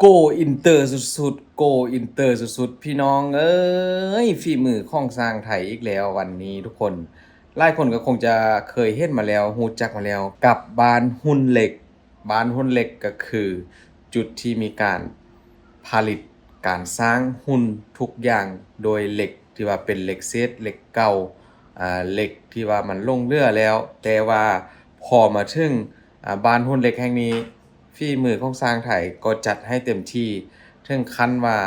Go Inter ສຸດໆ Go Inter ສຸດໆ ພີ່ນ້ອງເອີຍ ຝີມືຂອງຊ່າງໄທອີກແລ້ວວັນນີ້ທຸກຄົນ. ຫຼາຍຄົນກໍຄົງຈະເຄີຍເຫັນມາແລ້ວ ຮູ້ຈັກມາແລ້ວກັບບ້ານຫຸ່ນເຫຼັກ. ບ້ານຫຸ່ນເຫຼັກກໍຄືຈຸດທີ່ມີການຜະລິດ ການສ້າງຫຸ່ນທຸກຢ່າງໂດຍເຫຼັກ ທີ່ວ່າເປັນເຫຼັກເສດ ເຫຼັກເກົ່າ ອາ ເຫຼັກທີ່ວ່າມັນຫຼົງເຫຼືອແລ້ວ. ແຕ່ວ່າພໍມາເຖິງ ອາ ບ້ານຫຸ່ນເຫຼັກແຫ່ງນີ້ ຝີມືຂອງຊ່າງໄທກໍຈັດໃຫ້ເຕັມທີ່ ເຖິງຂັ້ນວ່າ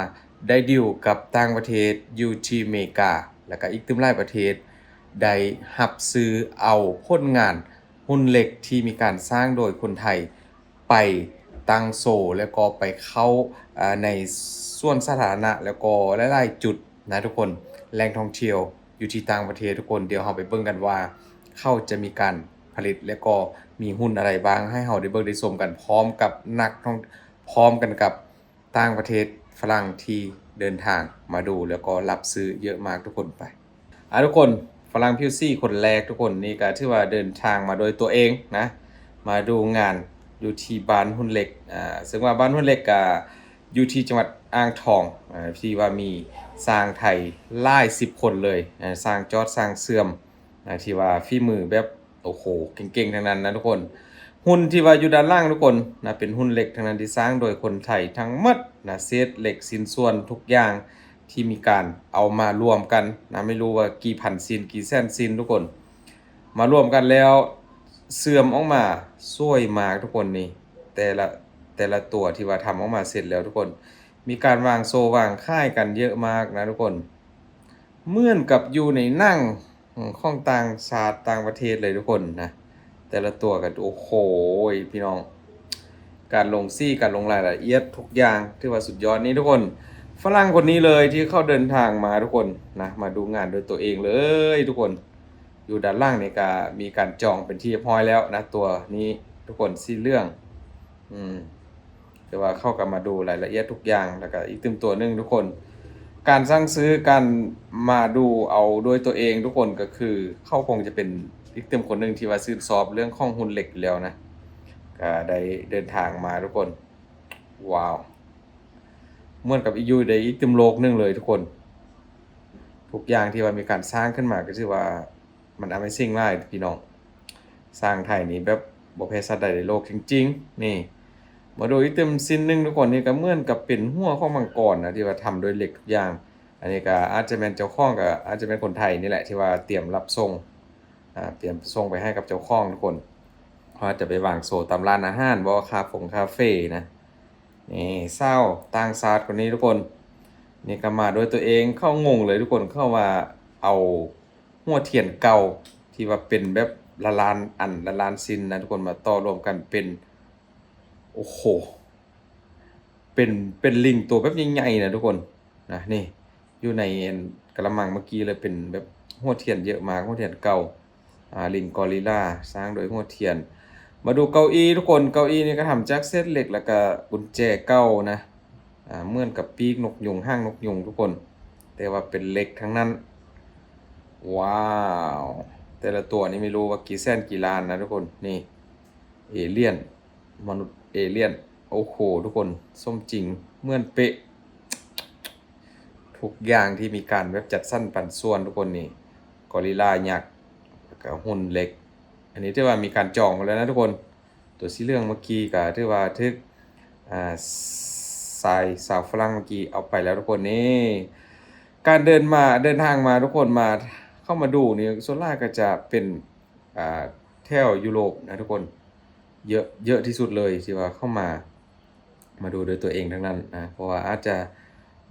ໄດ້ດີວກັບຕ່າງປະເທດ ຢູ່ທີ່ເມກາ ແລ້ວກໍອີກຕື່ມຫຼາຍປະເທດ ໄດ້ຮັບຊື້ເອົາຜົນງານຫຸ່ນເຫຼັກທີ່ມີການສ້າງໂດຍຄົນໄທ ໄປຕັ້ງໂຊ ແລ້ວກໍໄປເຂົ້າ ອາ ໃນສວນສາທາລະນະ ແລ້ວກໍຫຼາຍໆຈຸດນະທຸກຄົນ ແຫຼ່ງທ່ອງທ່ຽວຢູ່ທີ່ຕ່າງປະເທດທຸກຄົນ. ດຽວເຮົາໄປເບິ່ງກັນວ່າ ເຂົາຈະມີການຜະລິດ ແລ້ວກໍມີຫຸ່ນອະໄລບ້າງ ໃຫ້ເຮົາໄດ້ເບິ່ງໄດ້ຊົມກັນ ພ້ອມກັບນັກທ່ອງ ພ້ອມກັນກັບຕ່າງປະເທດຝຣັ່ງທີ່ເດີນທາງມາດູ ແລ້ວກໍຮັບຊື້ເຍອະມາກທຸກຄົນ. ໄປ ອາ ທຸກຄົນ ຝຣັ່ງຜິວສີຄົນແລກທຸກຄົນ ນີ້ກໍຖືວ່າເດີນທາງມາໂດຍຕົວເອງນະ ມາດູງານຢູ່ທີ່ບ້ານຫຸ່ນເຫຼັກ ອາ ເຊິ່ງວ່າບ້ານຫຸ່ນເຫຼັກກໍຢູ່ທີ່ຈັງຫວັດອ່າງທອງ ອາ ທີ່ວ່າມີຊ່າງໄທຫຼາຍສິບຄົນເລີຍ ອາ ຊ່າງຈອດ ຊ່າງເຊື່ອມ ອາ ທີ່ວ່າຝີມືແບບ ໂອ້ໂຫ ເກັ່ງໆ ທັງນັ້ນນະທຸກຄົນ. ຫຸ່ນທີ່ວ່າຢູ່ດ້ານຫຼັງທຸກຄົນນະ ເປັນຫຸ່ນເຫຼັກທັງນັ້ນ ທີ່ສ້າງໂດຍຄົນໄທທັງໝົດນະ ເສດເຫຼັກ ຊິ້ນສ່ວນທຸກຢ່າງທີ່ມີການເອົາມາລວມກັນນະ ໄມ່ຮູ້ວ່າກີ່ພັນຊິ້ນ ກີ່ແສນຊິ້ນທຸກຄົນ ມາລວມກັນແລ້ວເຊື່ອມອອກມາສວຍມາກທຸກຄົນ. ນີ້ແຕ່ລະ ແຕ່ລະຕົວທີ່ວ່າທຳອອກມາເສັດແລ້ວທຸກຄົນ ມີການວາງໂຊວາງຂາຍກັນເຍອະມາກນະທຸກຄົນ ເໝືອນກັບຢູ່ໃນໜັງ ຂອງຕ່າງຊາດຕ່າງປະເທດເລີຍທຸກຄົນນະ ແຕ່ລະຕົວກໍ ໂອ້ໂຫ ພີ່ນ້ອງ ການລົງສີ ການລົງລາຍລະອຽດທຸກຢ່າງ ຖືວ່າສຸດຍອດ. ນີ້ທຸກຄົນ ຝຣັ່ງຄົນນີ້ເລີຍທີ່ເຂົາເດີນທາງມາທຸກຄົນນະ ມາດູງານໂດຍຕົວເອງເລີຍທຸກຄົນ. ຢູ່ດ້ານຫຼັງນີ້ກໍມີການຈອງເປັນທີ່ຮຽບຮ້ອຍແລ້ວນະ ຕົວນີ້ທຸກຄົນ ສີເຫຼືອງ ອືມ ແຕ່ວ່າເຂົາກໍມາດູລາຍລະອຽດທຸກຢ່າງ ແລ້ວກໍອີກຕື່ມຕົວໜຶ່ງທຸກຄົນ ການສັ່ງຊື້ ການມາດູເອົາດ້ວຍຕົວເອງທຸກຄົນ ກໍຄືເຂົາຄົງຈະເປັນອີກຕື່ມຄົນໜຶ່ງທີ່ວ່າຊື່ນຊອບເລື່ອງຂອງຫຸ່ນເຫຼັກຢູ່ແລ້ວນະ ກໍໄດ້ເດີນທາງມາທຸກຄົນ. ວ້າວ ເໝືອນກັບຢູ່ໃນອີກຕື່ມໂລກໜຶ່ງເລີຍທຸກຄົນ ທຸກຢ່າງທີ່ວ່າມີການສ້າງຂຶ້ນມາ ກໍຖືວ່າ ມັນ Amazing ຫຼາຍພີ່ນ້ອງ ຊ່າງໄທນີ້ແບບບໍ່ແພ້ຊາດໃດໃນໂລກຈິງໆ. ນີ້ ມາດູອີກຕື່ມຊິ້ນໜຶ່ງທຸກຄົນ ນີ້ກໍເໝືອນກັບເປັນຫົວຂອງມັງກອນນະ ທີ່ວ່າທຳດ້ວຍເຫຼັກທຸກຢ່າງ. ອັນນີ້ກໍອາດຈະແມ່ນເຈົ້າຂອງ ກໍອາດຈະແມ່ນຄົນໄທນີ້ແຫຼະ ທີ່ວ່າຕຽມຮັບສົ່ງ ອາ ຕຽມສົ່ງໄປໃຫ້ກັບເຈົ້າຂອງທຸກຄົນ ເຂົາອາດຈະໄປວາງໂຊຕາມຮ້ານອາຫານບໍ ຄາຟົງຄາເຟນະ. ນີ້ ຊາວຕ່າງຊາດຄົນນີ້ທຸກຄົນ ນີ້ກໍມາດ້ວຍຕົວເອງ ເຂົາງົງເລີຍທຸກຄົນ ເຂົາວ່າເອົາ ຫົວທຽນເກົ່າທີ່ວ່າເປັນແບບລະລ້ານອັນ ລະລ້ານຊິ້ນນະທຸກຄົນ ມາຕໍ່ລວມກັນເປັນ ໂອ້ໂຫ ເປັນ ເປັນລິງຕົວແບບໃຫຍ່ໆນະທຸກຄົນນະ. ນີ້ ຢູ່ໃນອັນກະລະມັງເມື່ອກີ້ເລີຍ ເປັນແບບຫົວທຽນເຍອະມາກ ຫົວທຽນເກົ່າ ອາ ລິງກໍລິລາ ສ້າງໂດຍຫົວທຽນ. ມາດູເກົ້າອີ່ທຸກຄົນ ເກົ້າອີ່ນີ້ກໍທຳຈາກເສດເຫຼັກ ແລ້ວກໍກຸນແຈເກົ່ານະ. ອ່າ ເໝືອນກັບປີກນົກຍຸງ ຫາງນົກຍຸງທຸກຄົນ ແຕ່ວ່າເປັນເຫຼັກທັງນັ້ນ. ວ້າວ ແຕ່ລະຕົວນີ້ໄມ່ຮູ້ວ່າກີ່ແສນກີ່ລ້ານນະທຸກຄົນ. ນີ້ ເອລຽນ ມະນຸດເອລຽນ ໂອ້ໂຫ ທຸກຄົນ ສົມຈິງ ເໝືອນເປະ ທຸກຢ່າງທີ່ມີການແບບຈັດສັນປັນສ່ວນທຸກຄົນ. ນີ້ ກໍລິລາຍັກ ແລ້ວກະຫຸ່ນເຫຼັກ ອັນນີ້ຖືວ່າມີການຈອງໄວ້ແລ້ວນະທຸກຄົນ. ຕົວສີເຫຼືອງເມື່ອກີ້ກໍຖືວ່າຖືກ ອ່າ ຊາຍຊາວຝຣັ່ງເມື່ອກີ້ເອົາໄປແລ້ວທຸກຄົນ. ນີ້ ການເດີນມາ ເດີນທາງມາທຸກຄົນ ມາ ເຂົ້າມາດູນີ້ ສ່ວນຫຼາຍກໍຈະເປັນ ອ່າ ແຖວຢູໂຣບນະທຸກຄົນ ເຍອະ ເຍອະທີ່ສຸດເລີຍທີ່ວ່າເຂົ້າມາ ມາດູດ້ວຍຕົວເອງທັງນັ້ນນະ ເພາະວ່າອາດຈະ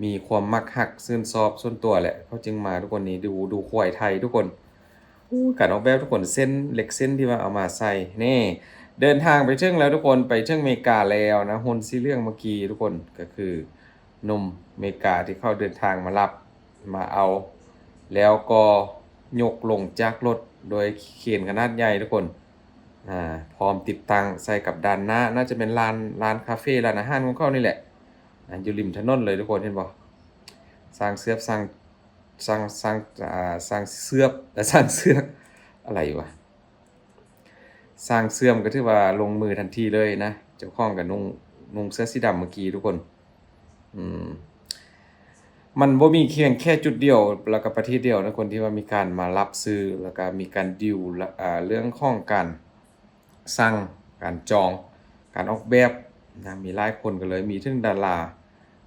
ມີຄວາມມັກຮັກຊື່ນຊອບສ່ວນຕົວແຫຼະ ເຂົາຈຶ່ງມາທຸກຄົນ. ນີ້ ດູ ດູຄວາຍໄທທຸກຄົນ. ໂອ້ ການອອກແບບທຸກຄົນ ເສັ້ນເຫຼັກເສັ້ນທີ່ວ່າເອົາມາໃສ່. ນີ້ ເດີນທາງໄປເຖິງແລ້ວທຸກຄົນ ໄປເຖິງເມກາແລ້ວນະ. ຫຸ່ນສີເຫຼືອງເມື່ອກີ້ທຸກຄົນ ກໍຄືໜຸ່ມເມກາທີ່ເຂົາເດີນທາງມາຮັບ ມາເອົາ ແລ້ວກໍຍົກລົງຈາກລົດໂດຍເຄນຂະໜາດໃຫຍ່ທຸກຄົນ. ອ່າ ພ້ອມຕິດຕັ້ງໃສ່ກັບດ້ານໜ້າ ໜ້າຈະແມ່ນຮ້ານ ຮ້ານຄາເຟ ຮ້ານອາຫານຂອງເຂົານີ້ແຫຼະ. ອ່າ ຢູ່ລິມຖະໜົນເລີຍທຸກຄົນ ເຫັນບໍ່? ຊ່າງເຊືອບ ຊ່າງ ຊ່າງ ຊ່າງ ອ່າ ຊ່າງເຊືອບ ແລະ ຊ່າງເຊືອກ ອະໄລວະ? ຊ່າງເຊື່ອມກໍຖືວ່າລົງມືທັນທີເລີຍນະ. ເຈົ້າຂອງກໍນຸ່ງ ນຸ່ງເສື້ອສີດຳເມື່ອກີ້ທຸກຄົນ. ອືມ ມັນບໍ່ມີພຽງແຄ່ຈຸດດຽວ ແລ້ວກໍປະເທດດຽວນະ ຄົນທີ່ວ່າມີການມາຮັບຊື້ ແລ້ວກໍມີການດີລ ອາ ເລື່ອງຂອງການສັ່ງ ການຈອງ ການອອກແບບນະ ມີຫຼາຍຄົນກໍເລີຍ ມີເຖິງດາລາ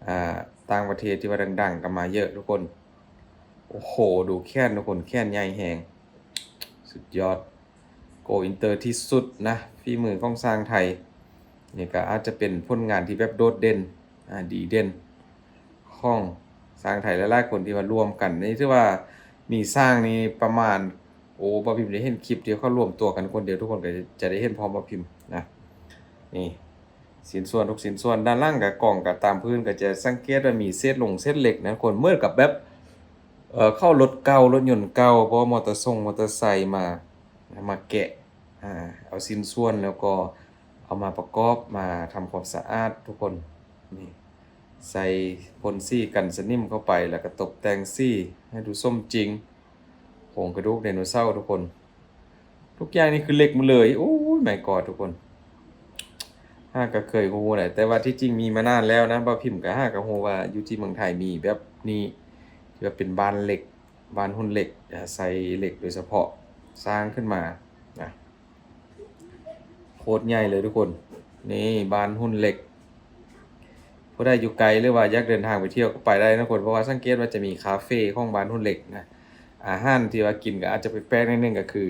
ອາ ຕ່າງປະເທດທີ່ວ່າດັງໆກໍມາເຍອະທຸກຄົນ. ໂອ້ໂຫ ດູແຂນທຸກຄົນ ແຂນໃຫຍ່ແຮງ ສຸດຍອດ ໂກອິນເຕີທີ່ສຸດນະ ຝີມືຂອງຊ່າງໄທ. ນີ້ກໍອາດຈະເປັນຜົນງານທີ່ແບບໂດດເດັ່ນ ອາ ດີເດັ່ນຂອງຊ່າງໄທຫຼາຍໆຄົນທີ່ວ່າລວມກັນ. ນີ້ຖືວ່າມີຊ່າງນີ້ປະມານ ໂອ້ ບ່າວພິມໄດ້ເຫັນຄລິບທີ່ເຂົາລວມຕົວກັນຄົນດຽວ ທຸກຄົນກໍຈະໄດ້ເຫັນພ້ອມບ່າວພິມນະ. ນີ້ຊິ້ນສ່ວນທຸກຊິ້ນສ່ວນ ດ້ານຫຼັງກໍກອງກໍຕາມພື້ນ ກໍຈະສັງເກດວ່າມີເສດລົງເສດເຫຼັກນະທຸກຄົນ ເໝືອນກັບແບບ ເອີ ເຂົາເອົາລົດເກົ່າ ລົດຍົນເກົ່າ ບໍ່ ມໍເຕີຊົງມໍເຕີໄຊມາ ມາແກະ ອາ ເອົາຊິ້ນສ່ວນ ແລ້ວກໍເອົາມາປະກອບ ມາທຳຄວາມສະອາດທຸກຄົນ. ນີ້ ໃສ່ພົ່ນສີກັນສະໜິມເຂົ້າໄປ ແລ້ວກໍຕົບແຕ່ງສີໃຫ້ດູສົມຈິງ ໂຄງກະດູກໄດໂນເສົາທຸກຄົນ. ທຸກຢ່າງນີ້ຄືເຫຼັກໝົດເລີຍ. ໂອ້ຍ ມາຍກອດທຸກຄົນ ຫາກໍເຄີຍຮູ້ແຫຼະ ແຕ່ວ່າທີ່ຈິງມີມານານແລ້ວນະ ບ່າວພິມກໍຫາກໍຮູ້ວ່າຢູ່ທີ່ເມືອງໄທມີແບບນີ້ ທີ່ວ່າເປັນບ້ານເຫຼັກ ບ້ານຫຸ່ນເຫຼັກ ອາ ໃສ່ເຫຼັກໂດຍສະເພາະ ສ້າງຂຶ້ນມານະ ໂຄດໃຫຍ່ເລີຍທຸກຄົນ. ນີ້ບ້ານຫຸ່ນເຫຼັກ ຜູ້ໃດຢູ່ໄກ ຫຼືວ່າຢາກເດີນທາງໄປທ່ຽວກໍໄປໄດ້ນະທຸກຄົນ ເພາະວ່າສັງເກດວ່າຈະມີຄາເຟຂອງບ້ານຫຸ່ນເຫຼັກນະ. ອາຫານທີ່ວ່າກິນກໍອາດຈະແປກໆໜ້ອຍໜຶ່ງ ກໍຄື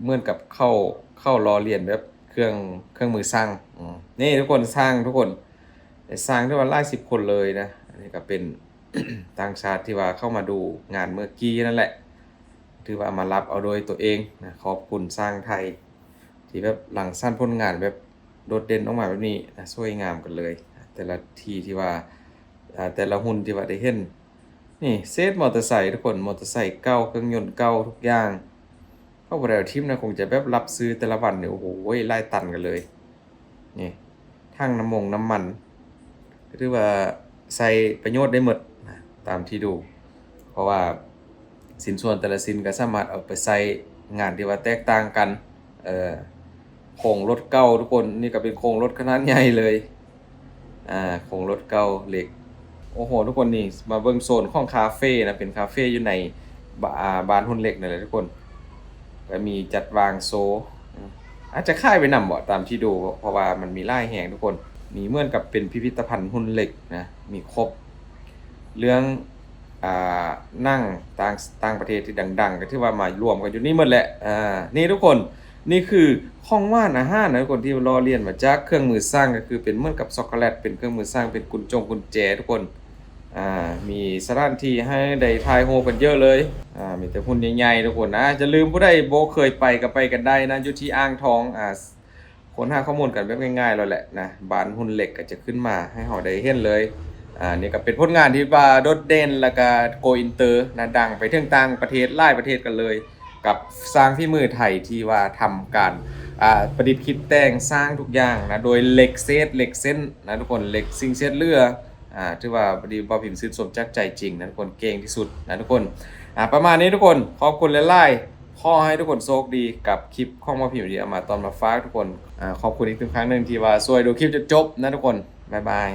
ເໝືອນກັບເຂົ້າ ເຂົ້າຫຼໍ່ລຽນແບບເຄື່ອງ ເຄື່ອງມືຊ່າງ. ອືມ ນີ້ທຸກຄົນ ຊ່າງທຸກຄົນ ໄດ້ຊ່າງຖືວ່າຫຼາຍສິບຄົນເລີຍນະ. ອັນນີ້ກໍເປັນຕ່າງຊາດທີ່ວ່າເຂົ້າມາດູງານເມື່ອກີ້ນັ້ນແຫຼະ ຖືວ່າມາຮັບເອົາໂດຍຕົວເອງນະ. ຂອບຄຸນຊ່າງໄທ ທີ່ແບບລັງສັນຜົນງານແບບໂດດເດັ່ນອອກມາແບບນີ້ນະ ສວຍງາມກັນເລີຍ. ແຕ່ລະທີ່ທີ່ວ່າ ອາ ແຕ່ລະຫຸ່ນທີ່ວ່າໄດ້ເຫັນ ນີ້ເສດມໍເຕີໄຊທຸກຄົນ ມໍເຕີໄຊເກົ່າ ເຄື່ອງຍົນເກົ່າທຸກຢ່າງ ເຂົາບໍ່ໄດ້ເອົາຖິ້ມນະ ຄົງຈະແບບຮັບຊື້ແຕ່ລະວັນນີ້ ໂອ້ໂຫ ຫຼາຍຕັນກັນເລີຍ. ນີ້ຖັງນ້ຳມົງນ້ຳມັນ ກໍຖືວ່າໃຊ້ປະໂຫຍດໄດ້ໝົດນະ ຕາມທີ່ດູ ເພາະວ່າຊິ້ນສ່ວນແຕ່ລະຊິ້ນກໍສາມາດເອົາໄປໃຊ້ງານທີ່ວ່າແຕກຕ່າງກັນ. ເອີ ໂຄງລົດເກົ່າທຸກຄົນ ນີ້ກໍເປັນໂຄງລົດຂະໜາດໃຫຍ່ເລີຍ ອາ ໂຄງລົດເກົ່າເຫຼັກ. ໂອ້ໂຫ ທຸກຄົນ ນີ້ມາເບິ່ງໂຊນຂອງຄາເຟນະ ເປັນຄາເຟຢູ່ໃນ ບ- ອາ ບ້ານຫຸ່ນເຫຼັກນັ້ນແຫຼະທຸກຄົນ ກໍມີຈັດວາງໂຊ ອາດຈະຂາຍໄປນຳບໍ ຕາມທີ່ດູ ເພາະວ່າມັນມີຫຼາຍແຮງທຸກຄົນ. ນີ້ເໝືອນກັບເປັນພິພິທະພັນຫຸ່ນເຫຼັກນະ ມີຄົບ ເລື່ອງ ອາ ໜັງຕ່າງ ຕ່າງປະເທດທີ່ດັງໆ ກໍຖືວ່າມາລວມກັນຢູ່ນີ້ໝົດແຫຼະ. ອາ ນີ້ທຸກຄົນ ນີ້ຄືຂອງຫວານອາຫານນະທຸກຄົນ ທີ່ຫຼໍ່ລຽນມາຈາກເຄື່ອງມືຊ່າງ ກໍຄືເປັນເໝືອນກັບຊັອກໂກແລັດ ເປັນເຄື່ອງມືຊ່າງ ເປັນກຸນຈົງກຸນແຈທຸກຄົນ. ອາ ມີສະຖານທີ່ໃຫ້ໄດ້ຖ່າຍຮູບກັນເຍອະເລີຍ. ອາ ມີແຕ່ຫຸ່ນໃຫຍ່ໆທຸກຄົນ. ອາ ຢ່າລືມ ຜູ້ໃດບໍ່ເຄີຍໄປກໍໄປກັນໄດ້ນະ ຢູ່ທີ່ອ່າງທອງ. ອາ ຄົ້ນຫາຂໍ້ມູນກັນແບບງ່າຍໆແລ້ວແຫຼະນະ ບ້ານຫຸ່ນເຫຼັກກໍຈະຂຶ້ນມາໃຫ້ເຮົາໄດ້ເຫັນເລີຍ. ອາ ນີ້ກໍເປັນຜົນງານທີ່ວ່າໂດດເດັ່ນ ແລ້ວກໍໂກອິນເຕີນະ ດັງໄປເຖິງຕ່າງປະເທດ ຫຼາຍປະເທດກັນເລີຍ ກັບຊ່າງຝີມືໄທທີ່ວ່າທຳການ ອາ ປະດິດຄິດແຕ່ງສ້າງທຸກຢ່າງນະ ໂດຍເຫຼັກເສດເຫຼັກເສັ້ນນະທຸກຄົນ ເຫຼັກສິ່ງເສດເຫຼືອ. ອາ ຖືວ່າບໍ່ດີ ບ່າວພິມຊື່ນຊົມຈາກໃຈຈິງນະທຸກຄົນ ເກັ່ງທີ່ສຸດນະທຸກຄົນ. ອາ ປະມານນີ້ທຸກຄົນ ຂອບຄຸນຫຼາຍໆ ຂໍໃຫ້ທຸກຄົນໂຊກດີກັບຄລິບຂອງບ່າວພິມທີ່ເອົາມາຕອນມາຝາກທຸກຄົນ. ອາ ຂອບຄຸນອີກເຖິງຄັ້ງໜຶ່ງທີ່ວ່າຊ່ວຍດູຄລິບຈົນຈົບນະທຸກຄົນ. ບາຍບາຍ.